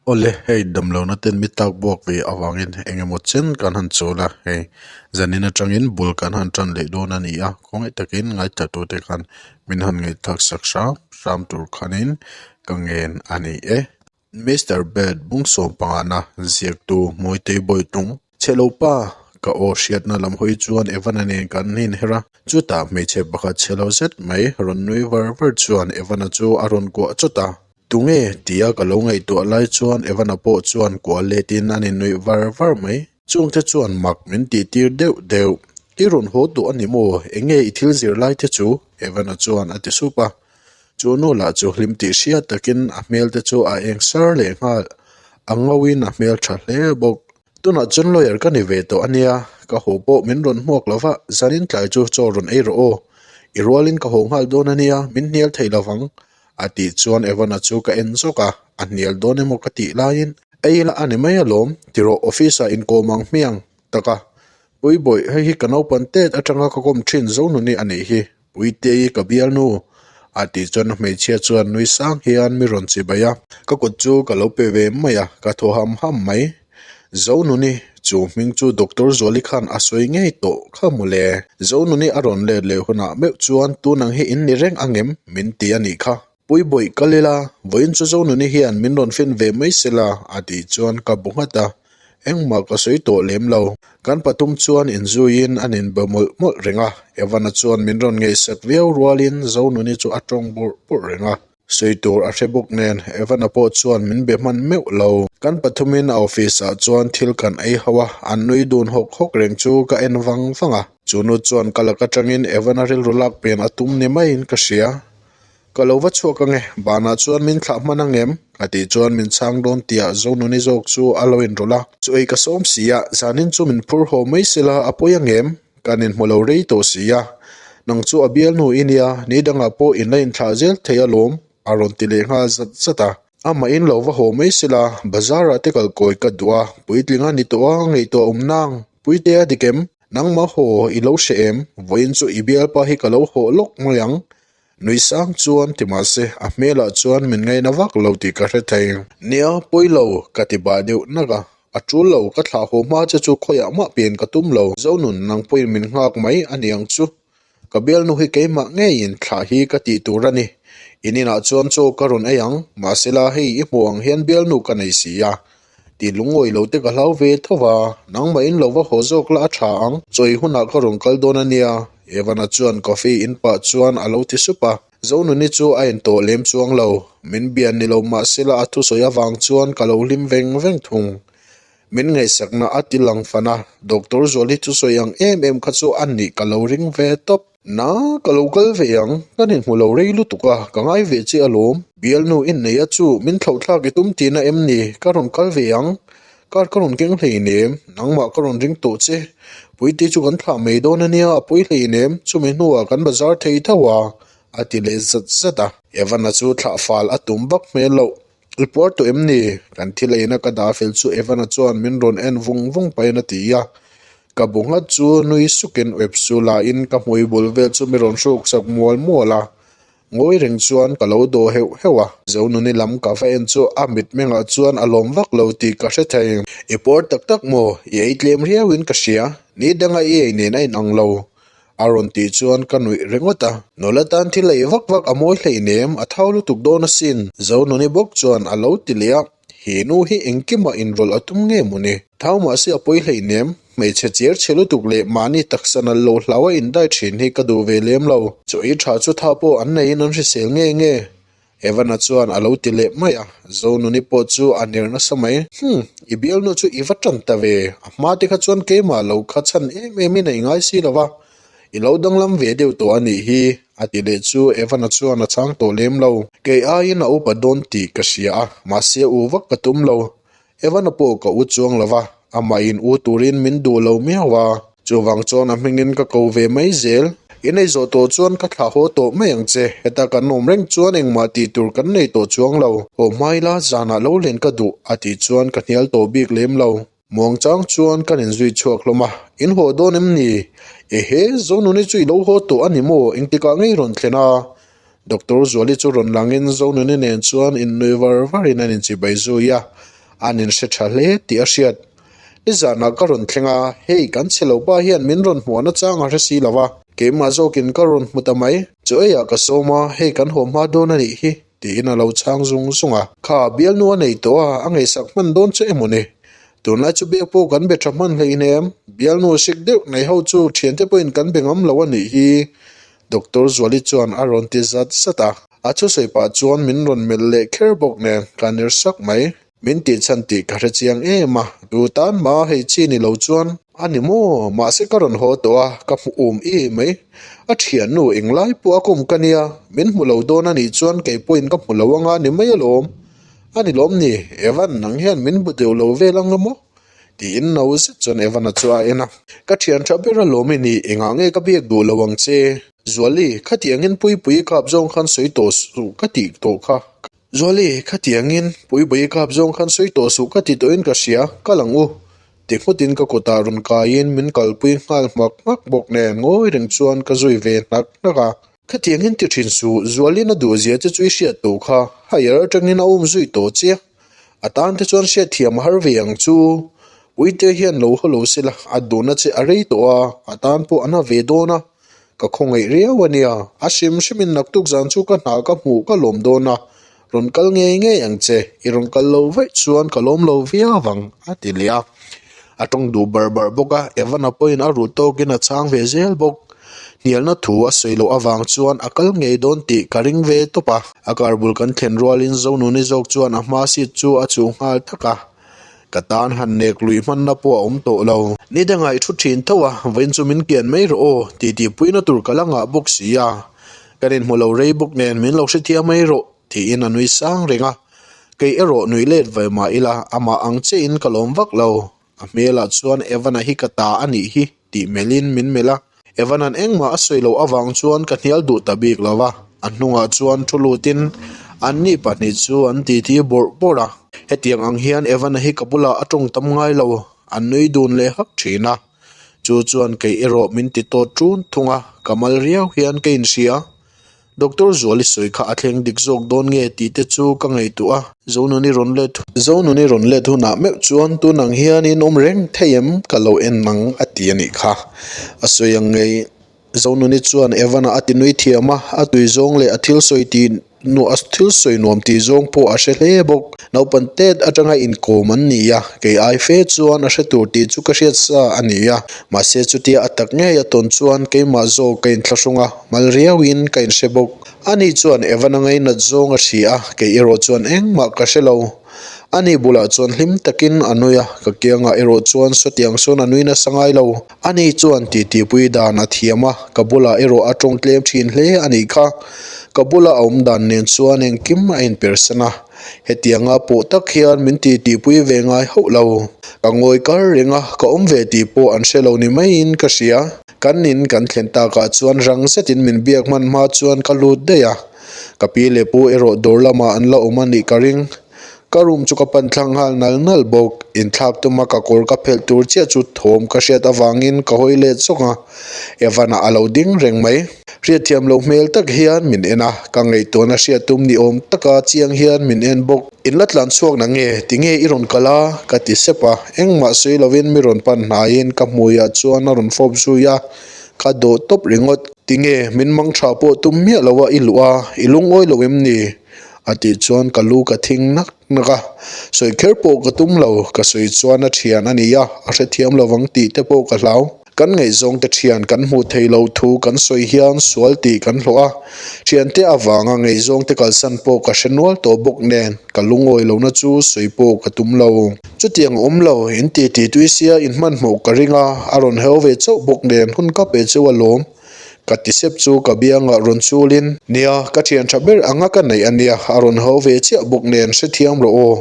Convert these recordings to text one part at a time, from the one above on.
Awle, hei damlohna ten mi tlak buak ve avangin eng emaw chen kan han chawl a, hei zanin atangin bul kan han tan leh dawn a ni a, khawngaih takin ngaithlatute khan min han ngaihthlak sak hram hram tur khanin ka ngen a ni e. Mister Bed bung sawm pangana ziaktu Mawitei Bawitlung Chhelo pa, ka aw hriatna lam hawi chuan Evan-a nen kan inher a, chutah hmeichhe pakhat chhelo zet mai rawn nui var var chuan Evan-a chu a rawn kuah chawt a. Tunge? tia ka lo ngaihtuah lai chuan Evan-a pawh chuan kuah letin an innuih var var mai. Chungte chuan mak min tihtir deuh deuh. I rawn haw duh a ni maw? Enge i thil zir lai te chu? Evan-a chuan a ti sup a. Chu nu lah chu hlim tih hriat takin a hmel te chu a eng sar leh nghal. A ngauin a hmel tha hle bawk. Tunah chuan lawyer ka ni ve tawh a nia, ka haw pawh min rawn hmuak lo va, zanin tlai chu chaw rawn ei rawh aw. I rualin ka haw nghal dawn a nia, min hnial thei lo vang. A tih chuan Evan-a chu ka en zawk a, a hnial dawn emaw ka tih laiin, Ei la a ni mai alawm, ti rawh office-ah inkawm ang hmiang tak a. Puibawih, hei hi ka naupan tet atanga ka kawm thin Zonuni a nih hi. Puitei ka bialnu a tih chuan hmeichhia chuan nui sang hian mi rawn chibai a, ka kut chu ka lo pe ve mai a, ka thaw ham ham mai. Zonuni, chu hming chu Doctor Zuali khan a sawi ngei tawh kha mawle. Zonuni a rawn let leh hunah meuh chuan tunang hi in ni reng angem min ti a nih kha. Puibawih kal ila, vawiin chu Zonuni hian min rawn fin ve mai sela a tih chuan ka bu nghat a, engmah ka sawi tawh lem lo. Kan pathum chuan inzuiin an inbe mawlh mawlh reng a, Evan-a chuan min rawn ngaihsak viau rualin Zonuni chu a tawng bawrh bawrh reng a. Sawi tur a hre bawk nen Evan-a pawh chuan min be hman meuh lo. Kan pathumin a office-ah chuan thil kan ei ho a, an nui dun hawk hawk reng chu ka en vang vang a. Chu nu chuan ka lak atangin Evan-a rilru lak pen a tum ni maiin ka hria. Ka lo va chhuak ange, banah chuan min thlah hman angem? Ka tih chuan min chhang dawn tiah Zonuni zawk chu a lo inrawlh a. Chu ei ka sawm si a, zanin chu min phur haw mai sela a pawi angem? Kan inhmu lo rei tawh si a. Nang chu a bialnu i nia, ni dangah pawh in la inthlah zel thei alawm, a rawn ti leh nghal zat zat a. Amah in lo va haw mai sela, bazar ah te kal kawi ka duh a, puitling a ni tawh a, ngaihtuah awm nang, Puite a dik em? Nangmah haw i lo hre em? Vawiin chu i bialpa hi ka lo hawh lawk mai ang. Nui sang chuan ti mahse a hmelah chuan min ngaina vak lo tih ka hre thei. Nia, pawi lo, ka ti bah deuh nak a. A tul lo, ka thlah haw hma che chu khawiah mah pian ka tum lo. Zonun, nang pawhin min nghak mai a ni ang chu. Ka bialnu hi keimah ngeiin thlah hi ka tih tur a ni. In inah chuan chaw ka rawn ei ang, mahsela hei i hmuh ang hian bialnu ka nei si a. Ti lungawi lo te ka hlau ve tho va, nangmah in lo va haw zawk la a tha ang. Chawi hunah ka rawn kal dawn a nia, Evan-a chuan coffee in pah chuan a lo ti sup a. Zonuni chu a intawh lem chuang lo, min bian ni lo mahsela a thusawi avang chuan ka lo hlim veng veng thung. Min ngaihsakna a ti lang fan a, Doctor Zuali thusawi ang em em kha chu a nih ka lo ring ve tawp. Na, ka lo kal ve ang, kan inhmu lo rei lutuk a, ka ngai ve che alawm. Bialnu inneia chu min thlauhthlak i tum tihna em ni, ka rawn kal ve ang. Kar ka rawn keng hleinem, nangmah ka rawn ring tawh che. Puite chu kan thlah mai dawn ania, a pawi hleinem, chumi hnuah kan bazar thei tho a, a ti leh zat zat a. Evan-a chu thlah fal a tum vak hmel loh. I puar tawh em ni? Kan thil eina ka dah fel chu Evan-a chuan min rawn en vung vung pahin a ti a. Ka bu nghat chu nui sukin web su lahin ka hmui bul vel chu mi rawn hruk sak mual mual a. Ngawi reng chuan ka lo daw heuh heuh a. Zonuni lam ka va en chu a mitmengah chuan a lawm vak lo tih ka hre thei. I puar tak tak maw? I ei tlem riauin ka hria. Ni danga i ei nen a inang lo. A rawn tih chuan ka nuih ringawt a. Nula tan thil ei vak vak a mawi hleinem, a thau lutuk dawn asin. Zonuni bawk chuan a lo ti leh a, he nu hi engkimah inrawlh a tum nge mawni? Thau mahse a pawi hleinem, hmeichhe chiar chhe lutuk leh mahni taksa nalh lo hlau a indai thin hi ka duh ve lem lo. Chaw ei tha chu tha pawh an neiin an hrisel nge nge? Evan-a chuan a lo ti leh mai a, Zonuni pawh chu a ner nasa mai. Hum, i bialnu chu i va tan ta ve, a hma te kha chuan keimah lo kha chhan em em in a i ngai si lo va, i lo danglam ve deuh tawh a nih hi, a ti leh chu Evan-a chuan a chhang tawh lem lo. Kei aiin a upa dawn tih ka hria a, mahse u vak ka tum lo. Evan-a pawh ka u chuang lo va, amah in u turin min duh lo miau a, chuvang chuan a hmingin ka ko ve mai zel. I nei zawh tawh chuan ka thlah haw tawh mai ang che, heta kan awm reng chuan engmah tih tur kan nei tawh chuang lo. Haw hmai la, zanah lo len ka duh, a tih chuan ka hnial tawh bik lem lo. Muangchang chuan kan inzui chhuak hlawm a, In haw dawn em ni? Ehe, Zonuni chu i lo haw tawh a ni maw? Engtikah ngei rawn thlen a? Doctor Zuali chu rawn langin Zonuni nen chuan innui var varin an inchibai zui a. An inhre tha hle tih a hriat. Nizanah ka rawn thleng a, hei kan chhe lo pa hian min rawn hmuh nachang a hre si lo va, keimah zawkin ka rawn hmu ta mai. Chaw eiah ka sawm a, hei kan haw hma dawn a nih hi, tiin a lo chhang zung zung a. Kha, bialnu a nei tawh a, a ngaihsak hman dawn che emaw ni? Tunlai chu biak pawh kan be tha hman hleinem, bialnu sik deuh nei ho chu thiante pawhin kan be ngam lo a nih hi, Doctor Zuali chuan a rawn ti zat zat a. A thusawi pah chuan min rawn melh leh kher bawk nen, ka ner sak mai. Min tih chhan tih ka hre chiang em a, tu tan hma hei chi ni lo chuan. A ni maw? Mahse ka rawn haw tawh a, ka hmu um i mai. A thiannu englai pawh a kum ka nia, min hmu lo dawn a nih chuan kei pawhin ka hmu lo anga ni mai alawm. A ni lawm ni, Evan nang hian min hmu deuh lo vel anga maw? Tiin no zet chuan Evan-a chu a en a. Ka thian tha ber alawm i ni, engah nge ka biak duh lo ang che? Zuali, khatiangin Puipuii kap zawng khan sawi tawh suh ka tih tawh kha. Zuali, khatiangin Puipuii kap zawng khan sawi tawh suh ka ti tawhin ka hria, kal ang u. Ti nghutin ka kutah rawn kaiin min kalpui nghal hmak hmak bawk nen ngawi reng chuan ka zui ve hnak hnak a. Khatiangin ti thin suh, Zualin a duhzia che chu i hriat tawh kha, higher atangin a um zui tawh che. A tan te chuan hriatthiam a har ve ang chu. Puite hian lo haw lo sela, a duhna che a rei tawh a, a tan pawh a na ve dawn a. Ka khawngaih riau a nia, a hrim hrimin naktuk zan chu ka hna ka hmuh ka lawm dawn a, rawn kal ngei ngei ang che, i rawn kal lo vaih chuan ka lawm lo viau ang, a ti leh a. A tawng duh barh barh bawk a, Evan-a pawhin a ruh tawkin a chhang ve zel bawk. Hnialna thu a sawi loh avang chuan a kal ngei dawn tih ka ring ve tawp a. A car bul kan thlen rualin Zonuni zawk chuan a hma seat chu a chuh nghal thak a. Ka tan han nek luih hmanna pawh a awm tawh lo. Ni dangah i thu thin tho a, vawiin chu min kian mai rawh aw, tih tihpuina tur ka la ngah bawk si a. Kan inhmu lo rei bawk nen min lo hrethiam mai rawh, tiin a nui sang reng a. Kei erawh nuih let ve mah ila, amah ang chiahin ka lawm vak lo. A hmelah chuan Evan-a hi ka ta a nih hi tih melhin min melh a. Evan-a'n engmah a sawi loh avang chuan ka hnial duh ta bik lo va, a hnungah chuan thu lutin anni pahnih chu an titi bawrh bawrh a. Hetiang ang hian Evan-a hi ka bulah a tawng tam ngai lo, an nui dun leh hak thin a. Chu chuan kei erawh min ti tawt ṭun thung a, ka mal riau hian ka inhria. Doctor Zuali sawi kha a thleng dik zawk dawn nge tih te chu ka ngaihtuah a. Zonuni rawn let Zonuni rawn let hunah meuh chuan tun ang hianin awm reng thei em ka lo en ang a ti a nih kha. A sawi ang ngei Zonuni chuan Evan-a a ti nui thiam a, a tui zawng leh a thil sawi tih a thil sawi nuam tih zawng pawh a hre hle bawk. Naupan tet atanga inkawm an ni a, kei ai fe chuan a hre tur tih chu ka hriat sa a ni a, mahse chutia a tak ngei a tawn chuan keimah zawk ka inthlahrung a. Mal riauin ka inhre bawk. Ani chuan Evan-a ngainat zawng a hria a, kei erawh chuan engmah ka hre lo. Ani bulah chuan hlim takin a nui a, ka kiangah erawh chuan sawtiang sawn a nui nasa ngai lo. Ani chuan titipui dan a thiam a, ka bulah erawh a tawng tlem thin hle a nih kha. Ka bula a awm dan nen chuan engkim a inpersan a, hetianga pawh tak hian min titipui ve ngai hauh lo. Ka ngawi kar reng a, ka awm ve tih pawh an hre lo ni maiin ka hria. Kan in kan thlen takah chuan rang zetin min biak hman hma chuan ka lut daih a, ka pi leh pu erawh dawr lamah an la awm a nih ka ring. Ka room chu ka pan thlang nghal nal nal bawk, inthlak tuma ka kawr ka phelh tur chiah chu thawm ka hriat avangin ka hawi let zawk a, Evan-a a lo ding reng mai. Hriatthiam loh hmel tak hian min en a, ka ngaihtuahna hriat tum ni awm taka chiang hian min en bawk. In la tlan chhuak na nge? Tinge i rawn kal a? Ka ti sep a, engmah sawi lovin mi rawn pan hnaiin ka hmuiah chuan a rawn fawp zui a, ka dawh tawp ringawt. Tinge min mang tha pawh tum miah lo a i luh a, i lungawi lo em ni? A tih chuan ka lu ka thing nak nak a, sawi kher pawh ka tum lo, ka sawi chuan a thian a ni a, a hrethiam lovang tih te pawh ka hlau. Kan ngaihzawngte thian kan hmuh theih loh thu kan sawi hian sual tih kan hlawh a, thiante avanga ngaihzawngte kalsan pawh ka hre nual tawh bawk nen ka lungawi lohna chu sawi pawh ka tum lo. Chutiang awm lo, in ti ti tui sia in hmanhmawh ka ring a, a rawn heu ve chauh bawk nen hun ka pe cheu alawm. Ka ti sep chu ka biangah rawn chulin, Nia, ka thian tha ber anga ka neih a nia, a rawn hau ve chiah bawk nen hrethiam rawh aw.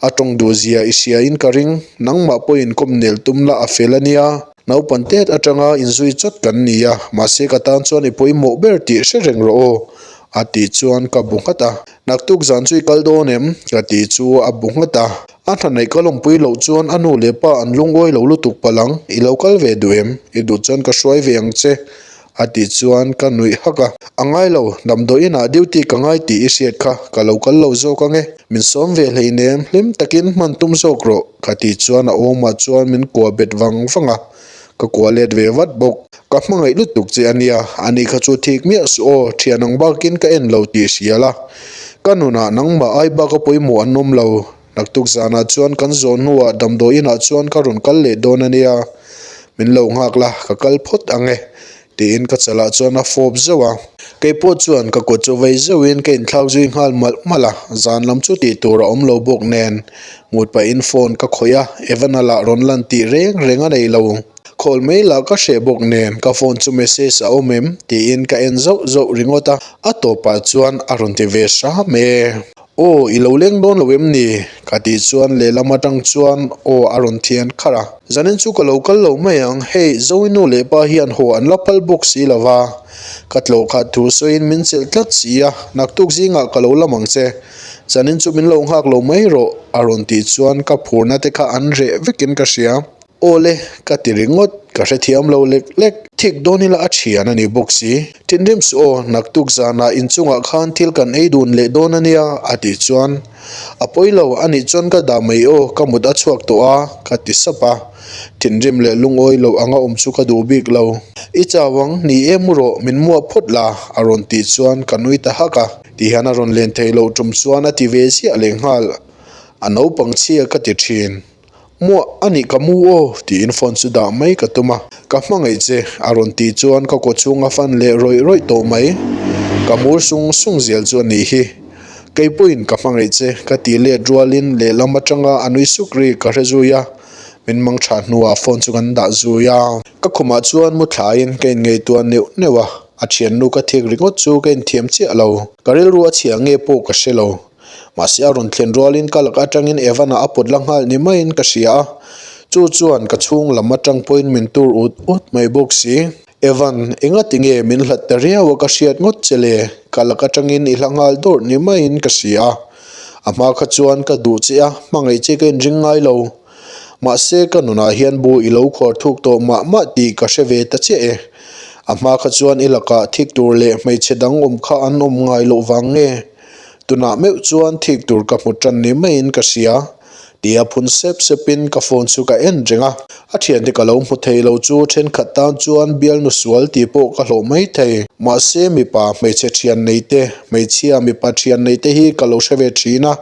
A tawng duh zia i hriain ka ring, nangmah pawhin kawm nel tum la a fel a nia. Naupan tet atanga inzui chawt kan ni a, mahse ka tan chuan i pawimawh ber tih hre reng rawh aw, a tih chuan ka bu nghat a. Naktuk zan chu i kal dawn em? Ka tih chu a bu nghat a. A hna neih ka lawmpui loh chuan a nu leh pa an lungawi lo lutuk palh ang, i lo kal ve duh em? I duh chuan ka hruai ve ang che. A tih chuan ka nuih hak a. A ngai lo, damdawi inah duty ka ngai tih i hriat kha, ka lo kal lo zawk ange. Min sawm ve hleinem, hlim takin hman tum zawk rawh, ka tih chuan a awmah chuan min kuah bet vang vang a, ka kuah let ve vat bawk. Ka hmangaih lutuk che a nia, ani kha chu thik miah suh aw, thian ang bakin ka en lo tih hria la. Ka nunah nangmah ai bak a pawimawh an awm lo. Naktuk zanah chuan kan zawh hnuah damdawi inah chuan ka rawn kal leh dawn a nia, min lo nghak la, ka kal phawt ang e, tiin ka chalah chuan a fawp zeuh a. Kei pawh chuan ka kut chu vei zeuhin ka inthlak zui nghal malh malh a, zan lam chu tih tur a awm lo bawk nen mut pahin phone ka khawih a, Evan-a lah rawn lan tih reng reng a nei lo. Khawl mai lah ka hreh bawk nen ka phone chu message a awm em tiin ka en zauh zauh ringawt a, a tawpah chuan a rawn ti ve hram e. Aw, i lo leng dawn lo em ni? Ka tih chuan lehlam atang chuan aw a rawn thian kharh a. Zanin chu ka lo kal lo mai ang, hei Zoe nu leh pa hian haw an la phal bawk si lo va. Ka tlawh khat thu sawiin min chelh tlat si a, naktuk zingah ka lo lam ang che. Zanin chu min lo nghak lo mai rawh, a rawn tih chuan ka phurna te kha an reh vekin ka hria. Aw le, ka ti ringawt, ka hrethiam lo lek lek. Thik dawn ila a thian a ni bawk si. Thinrim suh aw, naktuk zanah inchungah khan thil kan ei dun leh dawn a nia, a tih chuan. A pawi lo, a nih chuan ka dah mai aw, ka mut a chhuak tawh a, ka ti sap a. Thinrim leh lungawi loh anga awm chu ka duh bik lo. I chau ang, ni e mu rawh, min muah phawt la, a rawn tih chuan ka nui ta hak a. Tihian a rawn len theih loh tum chuan a ti ve ziah lehnghal. A naupang chhia ka ti thin. Muah a nih ka mu aw tiin phone chu dah mai ka tum a, ka hmangaih che a rawn tih chuan ka kaw chhung a fan leh rawih rawih tawh mai. Ka mur sung sung zel chu a nih hi. Kei pawhin ka hmangaih che ka tih let rualin lehlam atanga a nui suk ri ka hre zui a, min mang tha hnuah phone chu kan dah zui a. Ka khumah chuan mu thlaiin ka inngaihtuah neuh neuh a, a thiannu ka thik ringawt chu ka inthiam chiah lo. Ka rilru a chhia nge pawh ka hre lo. Mahse a rawn thlen rualin ka lak atangin Evan-a a pawt la nghal ni maiin ka hria a, chu chuan ka chhung lam atang pawhin min tur ut ut mai bawk si. Evan, engati nge min hlat ta riau a ka hriat ngawt che le? Ka lak atangin i hla nghal dawrh ni maiin ka hria a. A hma kha chuan ka duh che a, hmangaih che ka inring ngai lo. Mahse ka nunah hian bu i lo khuar thuk tawh mah mah tih ka hre ve ta chiah e. A hma kha chuan i lakah thik tur leh hmeichhe dang awm kha an awm ngai loh vang nge? Tunah meuh chuan thik tur ka hmu tan ni maiin ka hria. Tia phun sep sepin ka phone chu ka en reng a. A thiante ka lo hmu thei lo chu thenkhat tan chuan bialnu sual tih pawh ka hlawh mai thei. Mahse mipa hmeichhe thian nei te, hmeichhia mipa thian nei te hi ka lo hre ve thin a.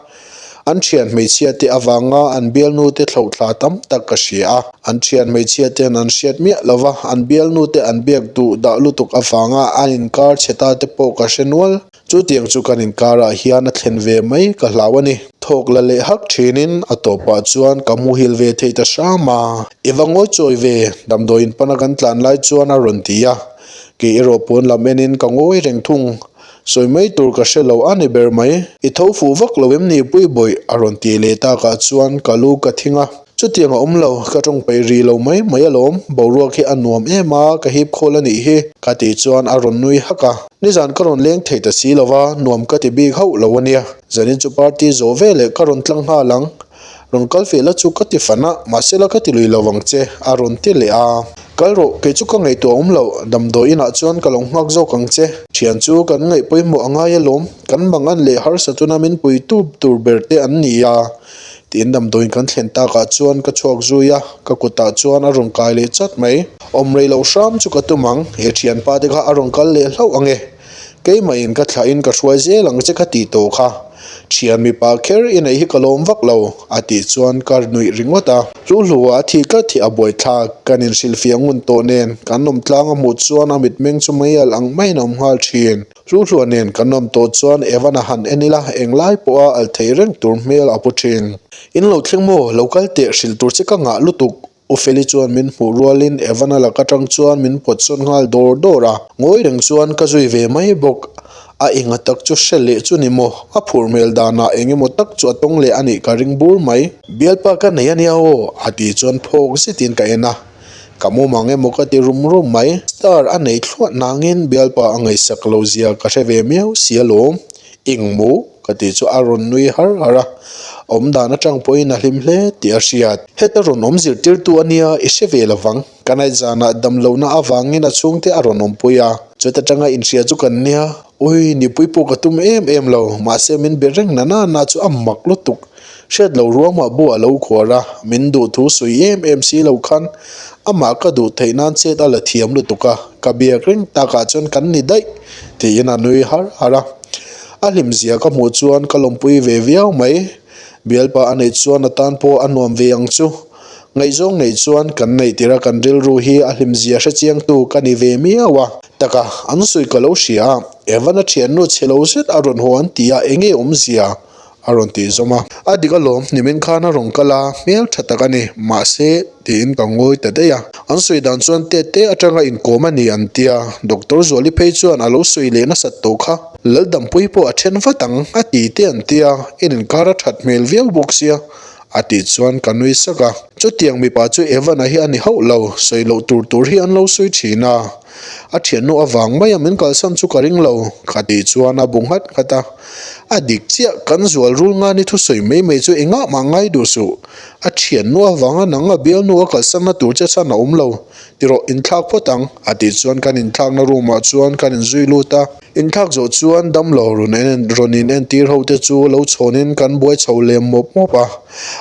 An thian hmeichhia te avanga an bialnu te thlauh thla tam tak ka hria a. An thian hmeichhia ten an hriat miah lova an bialnu te an biak duh dah lutuk avanga an inkar chhe ta te pawh ka hre nual. Chutiang chu kan inkarah hian a thlen ve mai ka hlau a ni. Thawk la leh hak thinin a tawpah chuan ka muhil ve thei ta hram a. I va ngawi chawi ve, damdawiin pana kan tlan lai chuan a rawn ti a. Kei erawh pawn lam enin ka ngawi reng thung. Sawi mai tur ka hre lo a ni ber mai. I tho fuh vak lo em ni Puibawih? a rawn ti leh takah chuan ka lu ka thing a. Chutiang a awm lo, ka tawng peih rih lo mai mai alawm, boruak hi a nuam em a, ka hip khawl a nih hi, ka tih chuan a rawn nui hak a. Nizan ka rawn leng thei ta si lo va, nuam ka ti bik hauh lo a nia. Zanin chu party zawh ve leh ka rawn tlang nghal ang. Rawn kal feh la chu ka ti fan a, mahse la ka ti lui lo ang che, a rawn ti leh a. Kal rawh, kei chu ka ngaihtuah awm lo, damdawi inah chuan ka lo nghak zawk ang che. Thian chu kan ngaih pawimawh a ngai alawm, kan mangan leh harsa tuna min pui tu tur ber te an ni a. Tiin damdawiin kan thlen takah chuan ka chhuak zui a, ka kutah chuan a rawn kai leh chat mai. Awm rei loh hram chu ka tum ang, he thianpa te kha a rawn kal leh hlauh ang e. Keimahin ka thlahin ka hruai zel ang che ka tih tawh kha. Thian mipa kher i neih hi ka lawm vak lo, a tih chuan ka nuih ringawt a. Hluhlua a thih tlat hi a buaithlak, kan inhrilhfiah ngun tawh nen kan awm tlang a hmuh chuan a mitmeng chu mei alh ang maiin a awm nghal thin. Hluhluah nen kan awm tawh chuan Evan-a han en ila englai pawha al thei reng tur hmel a pu thin. In lo thleng maw? Lo kal teh hrilh tur che ka ngah lutuk. U Feli chuan min hmuh rualin Evan-a lak atang chuan min pawt sawn nghal dawr dawr a. Ngawi reng chuan ka zui ve mai bawk. A enga tak chu hre leh chu ni maw? A phur hmel danah eng emaw tak chu a tawng leh a nih ka ring bur mai. Bialpa ka nei a nia aw a tih chuan phawk zetin ka en a. Ka mumang emaw ka ti rum rum mai. Star a nei thluah nangin bialpa a ngaihsak lo zia ka hre ve miau si alawm. Eng maw? Ka tih chu a rawn nui har har a. Awm dan atang pawhin a hlim hle tih a hriat. Heta rawn awm zirtirtu a nia i hre ve lovang. Ka night zanah damlohna avangin a chhungte a rawn awmpui a. Chuta tanga inhria chu kan nia. Ui, nipui pawh ka tum em em lo, mahse min be reng na na na chu a mak lutuk. Hriat lo ruangmah bu a lo khuar a, min duh thu sawi em em si lo khan amah ka duh theih nan chet a la thiam lutuk a, ka biak reng takah chuan kan ni daih tiin a nui har har a. A hlimzia ka hmuh chuan ka lawmpui ve viau mai. Bialpa a neih chuan a tan pawh a nuam ve ang chu. Ngaihzawng neih chuan kan neih tirh a kan rilru hi a hlimzia hrechiangtu ka ni ve miau a. Taka, an sawi ka lo hria a, Evan-a thiannu chhe lo zet a rawn haw an ti a, enge awmzia? a rawn tih zawm a. A dik alawm, nimin khan a rawn kal a, hmel tha tak a ni, mahse, tiin ka ngawi ta daih a. An sawi dan chuan tet te atanga inkawm a ni an tia, Doctor Zuali phei chuan a lo sawi leh nasat tawh kha. Laldampui pawh a then vat ang, a ti te an tia, in inkar a that hmel viau bawk sia, a tih chuan ka nui sak a. Chutiang mipa chu Evan-a hi a ni hauh lo, sawi loh tur tur hi an lo sawi thin a. A thiannu avang maia min kalsan chu ka ring lo, ka tih chuan a bu nghat nghat a. A dik chiah, kan zual rul ngani thusawi mai mai chu engah mah ngai duh suh. A thiannu avanga nang a bialnu a kalsanna tur che chhan a awm lo. Tirawh, inthlak phawt ang, a tih chuan kan inthlakna room ah chuan kan inzui lut a. Inthlak zawh chuan damlo rawn rawn in entir ho te chu lo chhawnin kan buai chho lem mawp mawp a.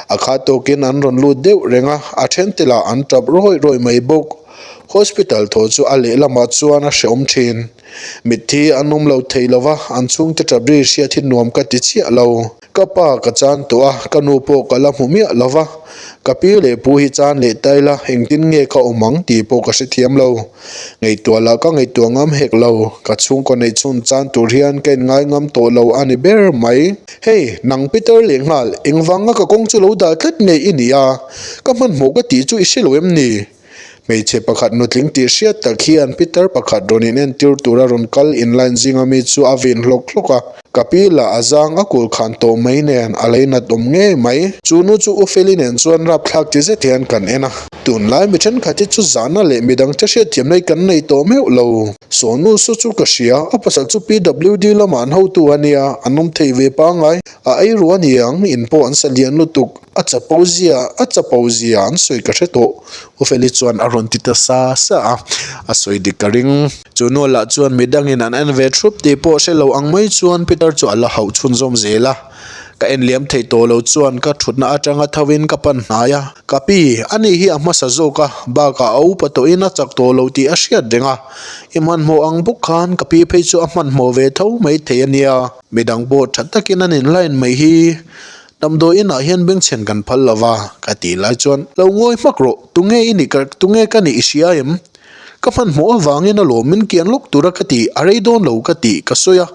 A khat tawkin an rawn lut deuh reng a, a then te lah an tap rawih rawih mai bawk. Hospital thaw chu a lehlamah chuan a hrehawm thin. Mitthi an awm lo thei lo va, an chhungte tap ri hriat hi nuam ka ti chiah lo. Ka pa ka chan tawh a, ka nu pawh ka la hmu miah lo va. Ka pi leh pu hi chan leh ta ila, engtin nge ka awm ang tih pawh ka hrethiam lo. Ngaihtuah lah ka ngaihtuah ngam hek lo, ka chhungkaw neih chhun chan tur hian ka inngai ngam tawh lo a ni ber mai. Hey, nang Peter lehnghal, engvanga ka kawng chu lo dah tlat nge i nih a? Ka hmanhmawh ka tih chu i hre lo em ni? Hmeichhe pakhat nutling tih hriat tak hian pitar pakhat rawn inentir tura rawn kal inline zinga mi chu a vin hlawk hlawk a. Ka pi lah a zang a kul khan tawh mai nen a leinat awm ngei mai. Chu nu chu U Feli nen chuan rapthlak ti zet hian kan en a. Tunlai mi thenkhat hi chu zahna leh midang te hriatthiamna hi kan nei tawh meuh lo. Saw nu saw chu ka hria, a pasal chu PWD lamah an hotu a nia, an awm thei ve pangngai. A ei ruah aniang, in pawh an sa lian lutuk. A chapo zia, a chapo zia an sawi ka hre tawh. U Feli chuan a rawn ti ta sa sa a, a sawi dik ka ring. Chu nu lah chuan midangin an en ve thup tih pawh hre lo ang mai chuan Peter chu a la hauh chhunzawm zel a. Ka en liam theih tawh lo chuan ka thutna atanga tho in ka pan hnai a. Ka pi, ani hi a hmasa zawk a, bakah a upa tawhin a chak tawh lo tih a hriat reng a. I hmanhmawh ang bawk khan ka pi phei chu a hmanhmawh ve tho mai thei a nia. Midang pawh tha takin an inline mai hi. Damdawi inah hian bengchhen kan phal lo va, ka tih lai chuan, Lo ngawi hmak rawh, tunge i nih ka, tunge ka nih i hria em? Ka hmanhmawh avangin a lawm min kian lawk tura ka tih, a rei dawn lo ka tih ka sawi a,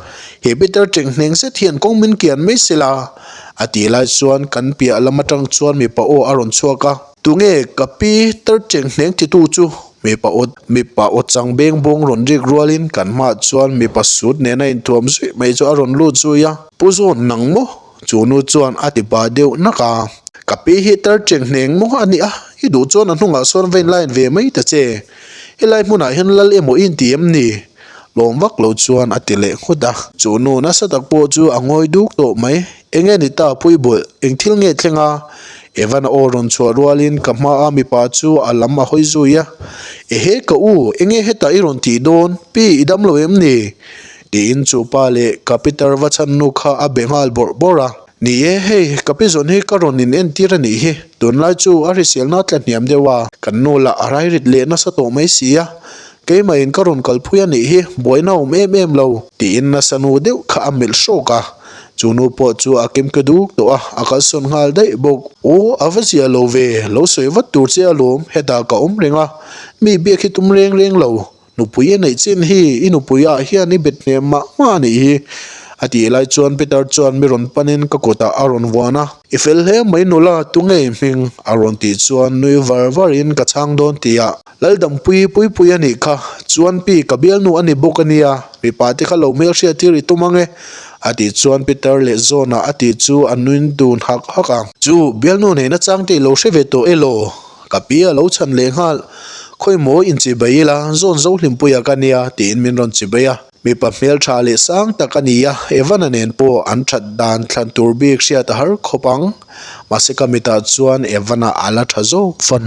he Peter chenghneng zet hian kawng min kian mai sela, a tih lai chuan kan piah lam atang chuan mipa aw a rawn chhuak a. Tunge ka pi tar chenghneng titu chu? Mipa aw mipa aw chang beng bawng rawn rik rualin kan hmaah chuan mipa sut nena inthuam zuih mai chu a rawn lut zui a, Pu Zawn nang maw? Chu nu chuan a ti pa deuh nak a. Ka pi hi tar cheng hneng maw a nih a, i duh chuan a hnungah sawn va inline ve mai ta che. Helai hmunah hian lal emaw i inti em ni? Lawm vak lo chuan a ti leh nghut a. Chu nu nasa tak pawh chu a ngawi duk tawh mai. Enge ni ta Puibawlh, eng thil nge thleng a? Evan a aw rawn chhuah rualin ka hmaa mipa chu a lam a hawi zui a. Ehe ka u, enge hetah i rawn tih dawn? Pi, i dam lo em ni? Tiin chu pa leh ka pitar va chhan nu kha a be nghal bawrh bawrh a. Ni e, hei ka pi zawn hi ka rawn in entir a nih hi, tunlai chu a hriselna a tla hniam deuh a, kan nu lah a rai rit leh nasa tawh mai si a, keimahin ka rawn kalphui a nih hi, buaina a awm em em lo. Tiin nasa nu deuh kha a melh hrawk a, chu nu pawh chu a kimke duk tawh a, a kalsawn nghal daih bawk. Aw, a va zia lo ve, lo sawi vat tur che alawm, hetah ka awm reng a, mi biak hi tum reng reng lo, Nupui a neih chin hi i nupui ah hian i bet hnem mah mah a nih hi, a tih lai chuan Peter chuan mi rawn panin ka kutah a rawn vuan a. I fel hle mai nula, tunge i hming? a rawn tih chuan nui var varin ka chhang dawn tih ah Laldampui pui pui a nih kha, chuan pi ka bialnu a ni bawk a nia, mipa te kha lo hmelhriat tir i tum ange, a tih chuan Peter leh John-a a tih chu a nui dun hak hak a. Chu bialnu neihna chang te i lo hre ve tawh elaw? Ka pi a lo chhan leh nghal, Khawi maw in chibai ila, zawn zo hlimpuia ka nia, tiin min rawn chibai a. Mipa hmeltha leh sang tak a ni a, Evan-a nen pawh an that dan thlan tur bik hriat a har khawp ang. Mahse ka mitah chuan Evan-a a la tha zawk fan.